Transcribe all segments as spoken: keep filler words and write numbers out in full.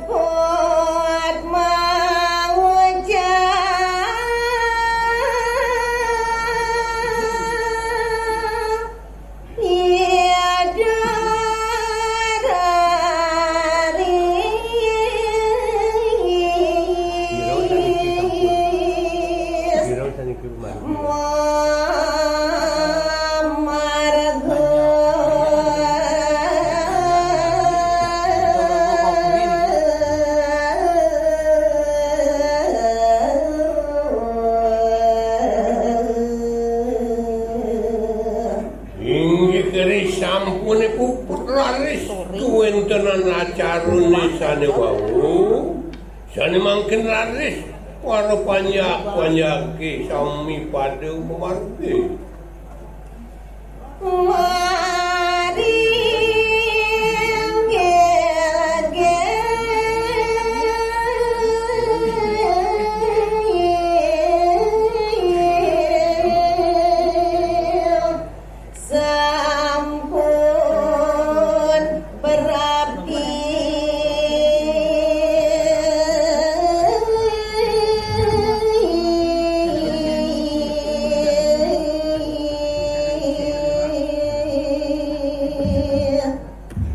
Pun mangucap Ida raris. Mamarga. Inggih keris sampune puput raris kawéntenan acarane sane wau, sane mangkin raris para panjak-panjake sami pada mamargi. Mari Sampun berabdi.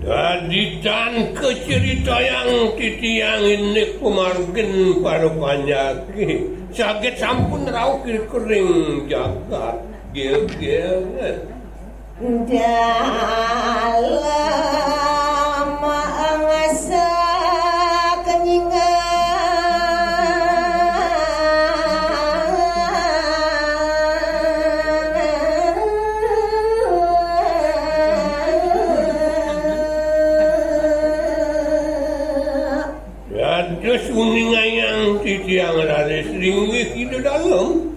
Dadi tan kaceritayang titiang indik pamargin para panjake. Saget sampun rauh kering jagat. Gil-gil. Dalam angasa kenyingan. Dados uningayang titiang raris linggih Ida Dalem.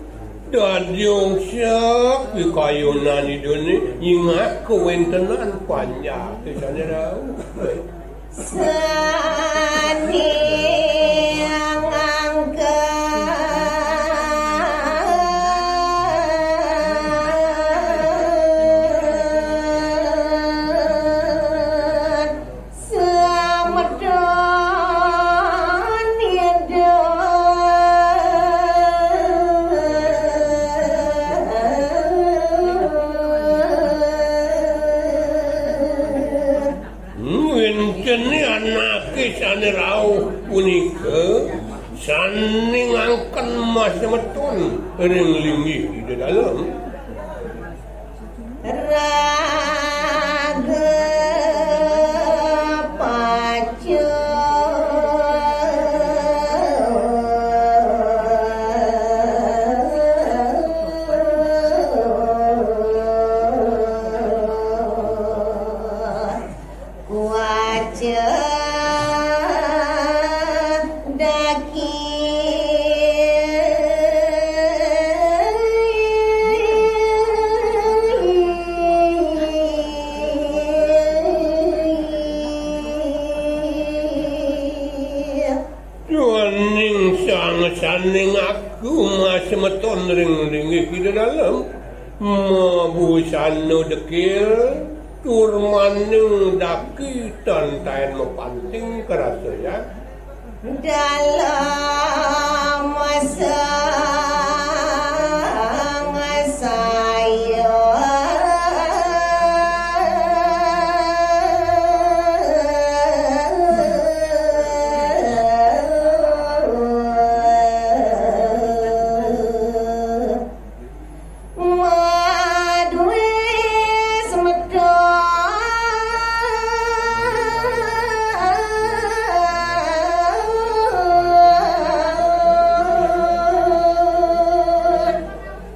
Dadi ongsek pikayunan Idane nyingak kawéntenan panjake sane rauh. Sane ngangkat. Semeton Ida. Wéntene anake sane rauh punika sane ngangken mas semeton ring linggih Ida Dalem. Raga paca. Kuaca daki. Duaning sang sane ngaku mas semeton ring linggih Ida Dalem. Mabusana dekil, tur maning daki tan taen mapanting karasayang. Dalem sangsaya. Madué semeton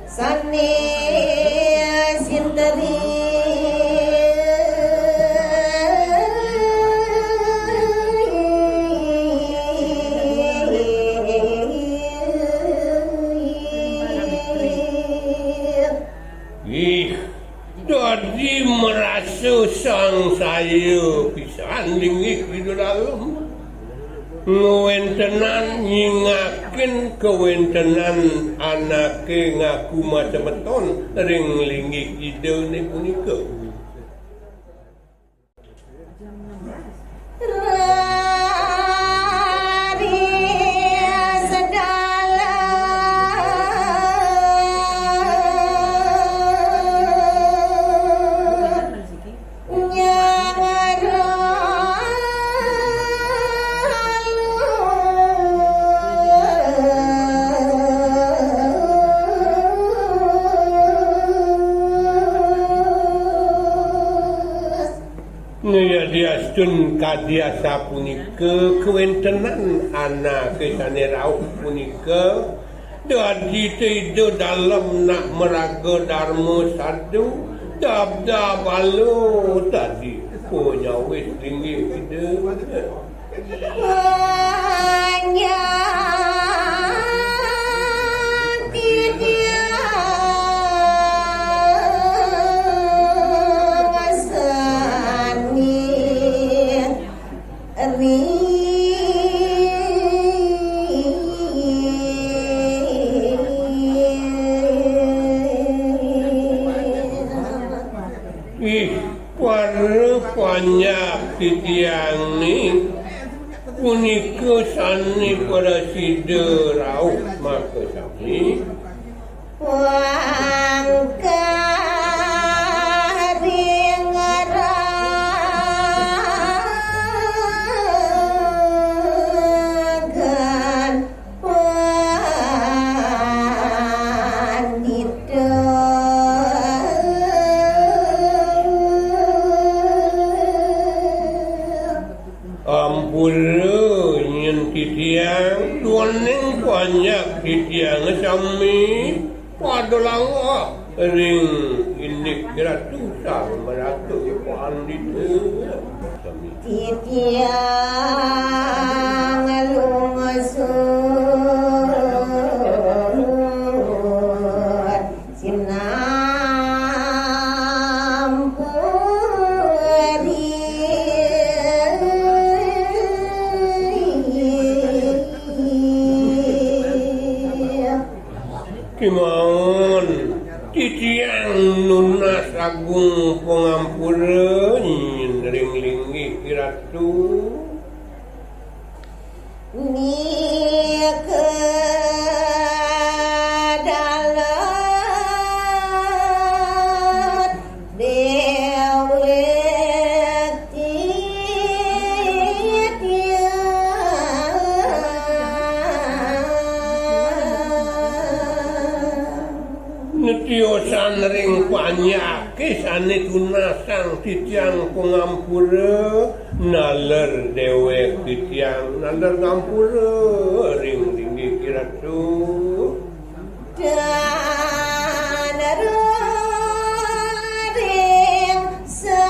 sane sinteri. Ih, dadi marasa sangsaya pisan linggih Ida Dalem. Ngwentenan nyingakin kawéntenan anake ngaku mas semeton ring linggih Idane punika. Yadiastun kadi asapunika kawéntenan anaké sané rauh punika, dadi Ida Dalem nak maraga darma sadu, dabdabala dadi panyawis linggih Ida. Ih, para panjak titiangé punika sané prasida rauh makasami. Ampura nyén titiang, duaning panjak titiang sami pada langgah ring indik Ratu Sang Maratu Pandita. Sami. Titiang lungsur sinampuri. Kémaon titiang nunas agung pangampura nyén ring linggih Ratu. Nika dalem déwék titiang. Netiosan ring panjaké sané tunasang titiang pangampura, naler déwék titiang, naler ngampura ring linggih Ratu. Dan ring sa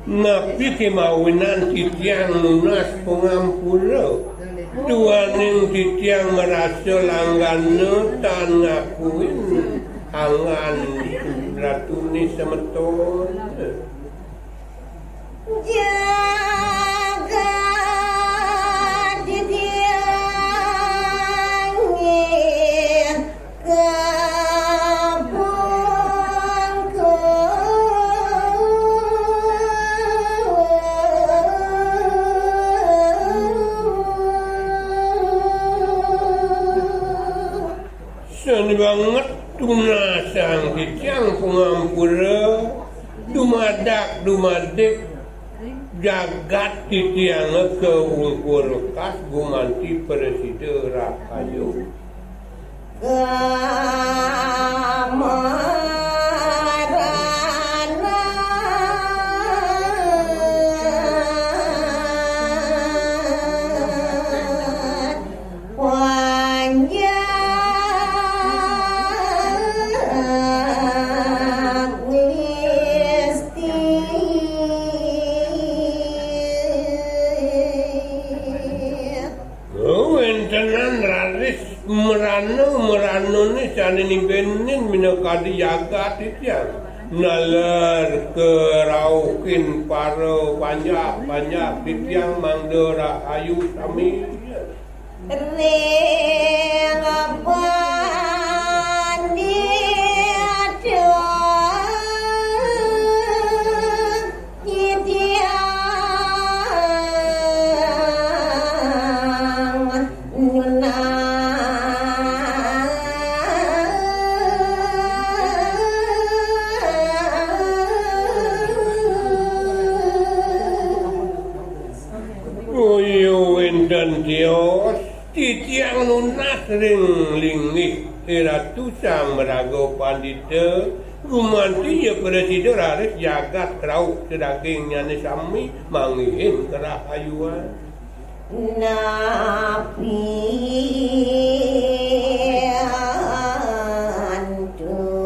Napi kémawinan titiang nunas pangampura? Duaning titiang marasa langgana tan ngakuin anggan ratuné semeton. Jagat titiang Seni banget tunasang titiang pangampura, dumadak dumadik jagat titiang kaungkur kas gumanti prasida rahayu. Kamarana. Panjak wisti. Kawéntenan raris mrana-mranané sané nibenin minakadi jagat titiang. Naler karauhin para panjak-panjak titiang mangda rahayu sami. Ring pandita titiang. Kaya wénten tios, titiang nunas ring linggih Iratu Sang Maraga Pandita, gumanti ya prasida raris jagat rauh sadaging nyané sami manggihin karahayuan. Napi antuk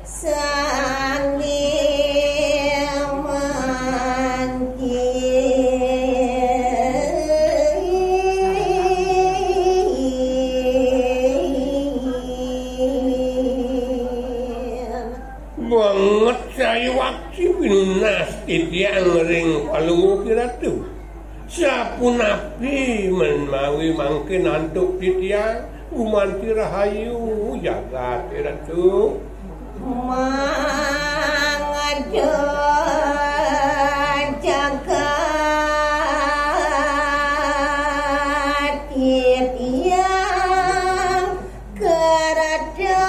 sanggih mangkin. Banget sayuwakti pinunas titiang ring Palungguh Iratu. Sapunapi menawi mangkin antuk titiang gumanti rahayu jagat Iratu? Mangda jagat titiang kerata.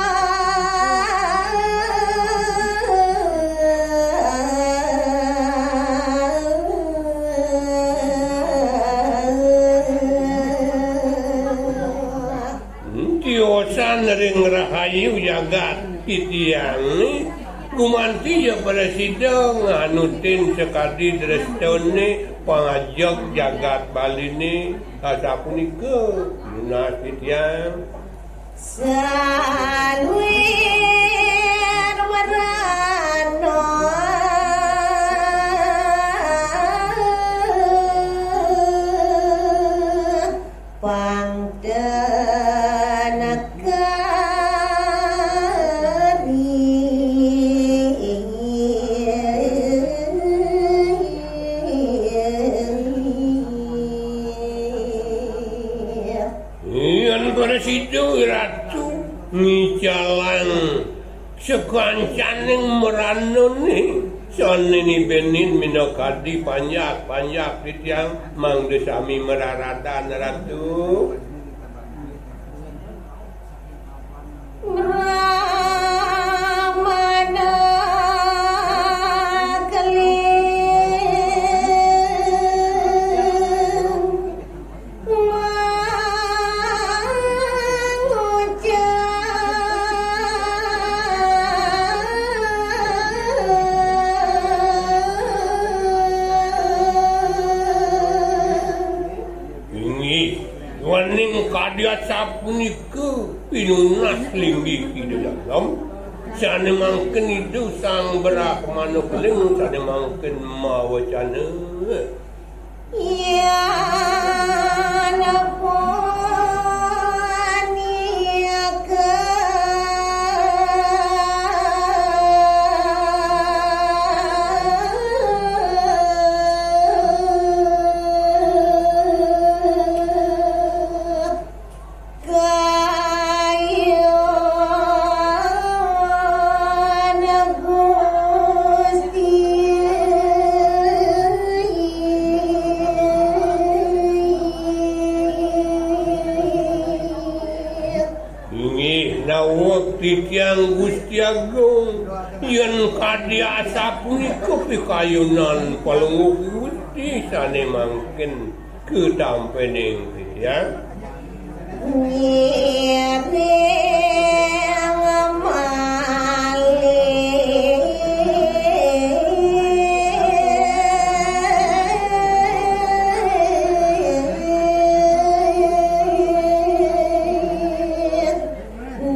Tiosan ring rahayu jagat titiangé, gumanti ya prasida nganutin sakadi drestané pangajeg jagat Baliné, asapunika nunas titiang. Saluir merana pang tenekeri. Yén prasida Ratu ngicalang sakancaning mranané sané nibenin minakadi panjak-panjak titiang mangda sami mararadan Ratu. Brahmana keling mangucap. Inggih, duaning kadi asapunika pinunas linggih Ida Dalem, sané mangkin Ida Sang Brahmana Keling sané mangkin mawacana. Yan punika kayun Gusti. Inggih naweg titiang Gusti Agung, yén kadi asapunika pikayunan Palungguh Gusti sané mangkin katampening titiang. Ngiring malih.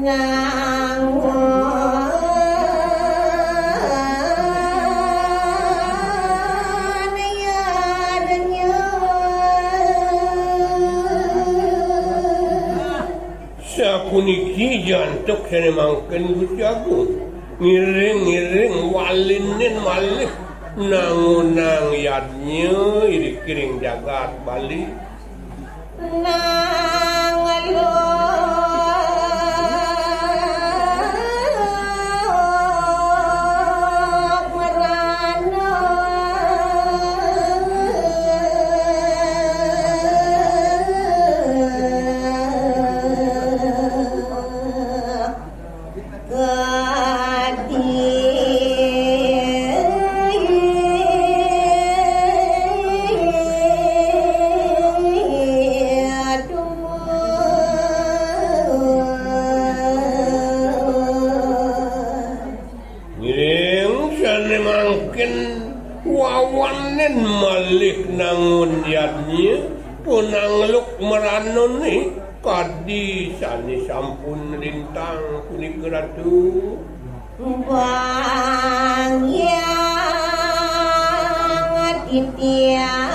Nganggo sapuniki jantuk sané mangkin Gusti Agung. Ngiring-ngiring walinin malih nangunang yadnya iriki ring jagat Bali. Nang luh merana. Kadi. Nangun yadnya, panangluk mranané kadi sané sampun lintang punika, Ratu. Bang Hyang Titiang.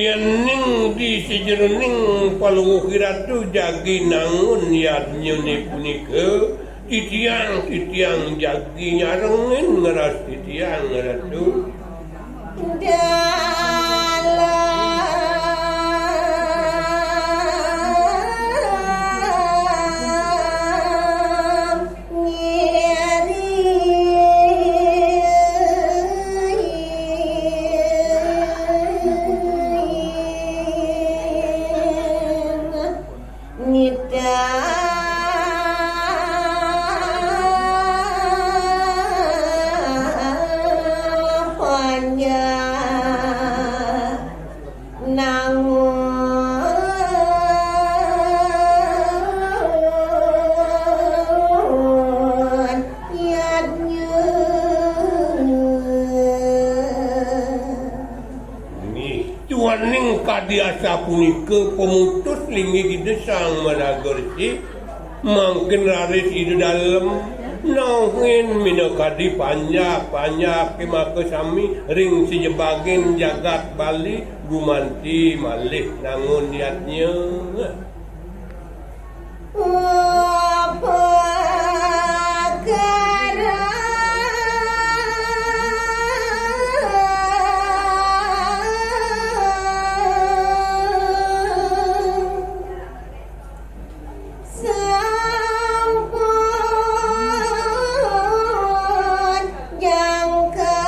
Yéning di sajeroning palungguh Ratu jagi nangun yadnyané punika, titiang-titiang jagi nyarengin ngras titiang, Ratu. Dalam ngiri nita panjang nangun yadnya. Nggih, duaning kadi asapunika pamutus linggih Ida Sang Maraga Resi, mangkin raris Ida Dalem nauhin minakadi panjak-panjaké makasami ring sajebaging jagat Bali gumanti malih nangun yadnya. Upakara. Sampun jangka.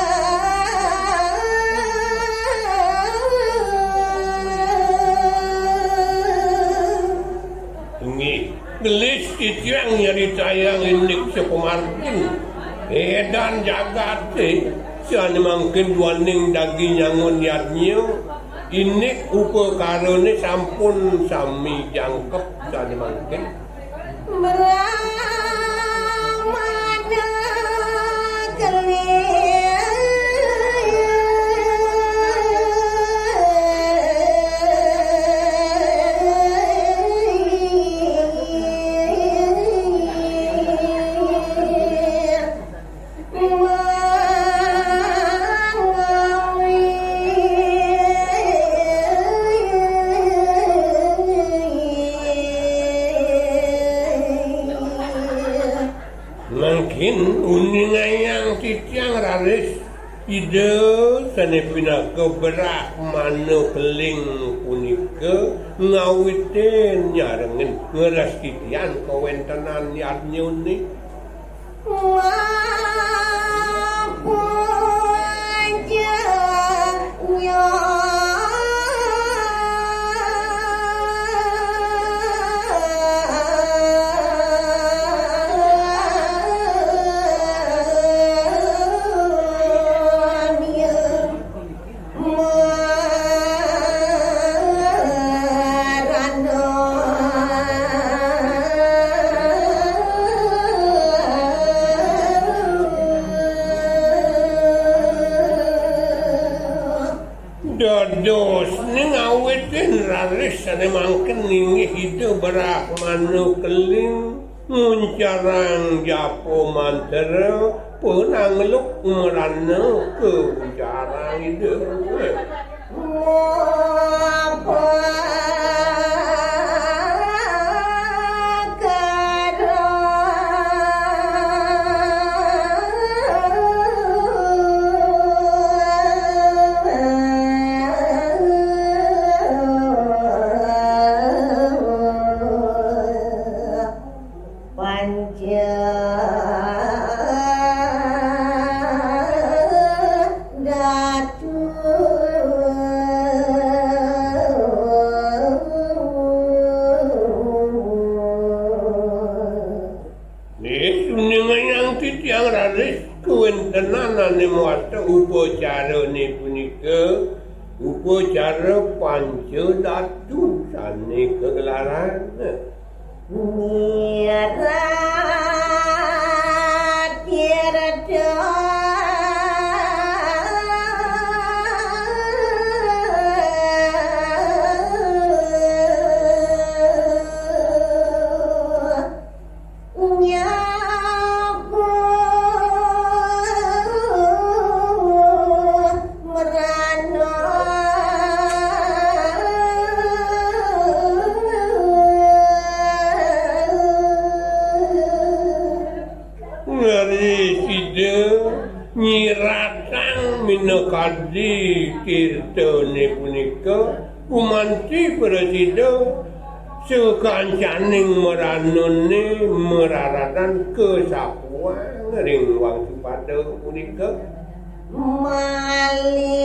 Inggih, gelis titiang nyaritayang indik sapamargin édan jagaté, sané mangkin duaning daging nyangun yadnya, indik upakarané sampun sami jangkep sané mangkin. Brahmana kelir. Mangkin uningayang titiang raris Ida sané pinaka Brahmana Keling punika ngawitin nyarengin ngras titiang kawéntenan yadnyané. Dados ning awitin raris sané mangkin inggih Ida Brahmana Keling. Nguncarang japa mantra, panangluk mrana kauncarang Ida. Panca Datu. Kuwéntenan ané mawasta upacarané punika, upacara panca datu sané kagelaran. Ngaré sida nyiratang minakadi tirtané punika, gumanti prasida sakancaning maranuné mararadan kasapuang ring Wangsupada punika. Malih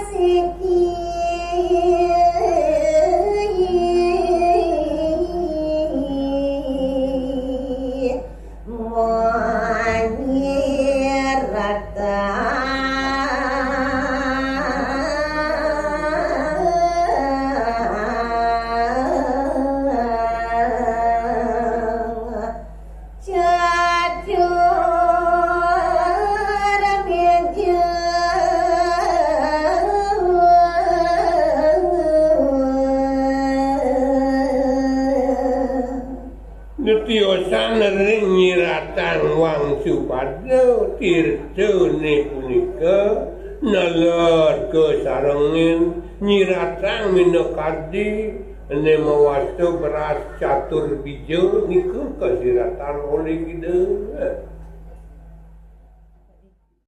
siki manyiratang. Catur bija. Nitiosan ring nyiratang Wangsupada tirtané punika, naler kasarengin nyiratang minakadi ané mawasta beras catur bija nika kasiratang olih Ida.